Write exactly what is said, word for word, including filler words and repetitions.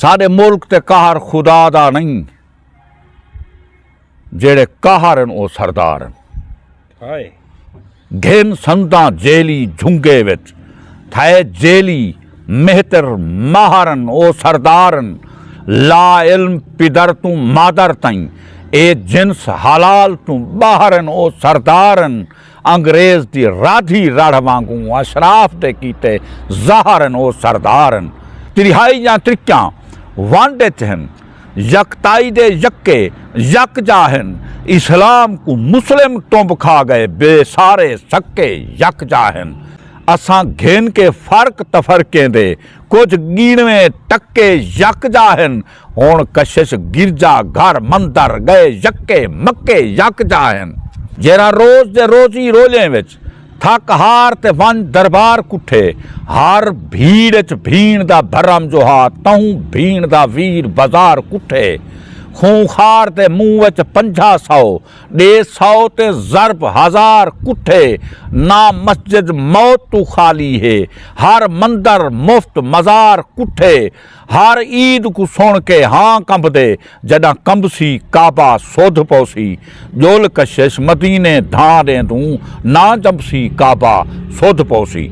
ساݙے ملک تے قہر خدا دا نئیں، جیڑھے قاہر ہن او سردار ہن۔ ہائے۔ گھن سنداں جیلی جھنگے وچ، تھئے جیلی مہتر ماہر ہن او سردار ہن۔ لا علم پدر توں مادر تئیں، اے جنس حلال توں ٻاہر ہن او سردار ہن۔ انگریز دی رادھی رڑھ وانگوں اشراف دے کیتے ظاہر ہن او سردار ہن۔ تریہائی یا ترکیاں ونڈ اچ ہن، یکتائی دے یکے یکجا ہن۔ اسلام کوں مسلم ٹنب کھا ڳئے، بے سارے سکے یکجا ہن۔ اساں گھن کے فرق تفرقیں دے، کجھ ڳیݨویں ٹکے یکجا ہن۔ ہݨ کشش گرجا گھر مندر ڳئے یکے، مکے یکجا ہن۔ جیڑھا روز دے روزی رولیں وچ تھک ہار تے ونڄ دربار کٹھے، ہر بھیڑ اچ بھیݨ دا بھرم جو ہا، تہوں بھیݨ دا ویر بازار کٹھے۔ خونخوار دے منہ وچ پنجاہ سو، ݙے سو تے ضرب ہزار کٹھے۔ نہ مسجد موت توں خالی ہے، ہر مندر مفت مزار کٹھے۔ ہر عید کوں سݨ کے ہاں کمبدے، جݙاں کمبسی کعبہ سدھ پوسی۔ ڄل کشش مدینے دھاں ݙیندوں، نہ جمبسی کعبہ سدھ پوسی۔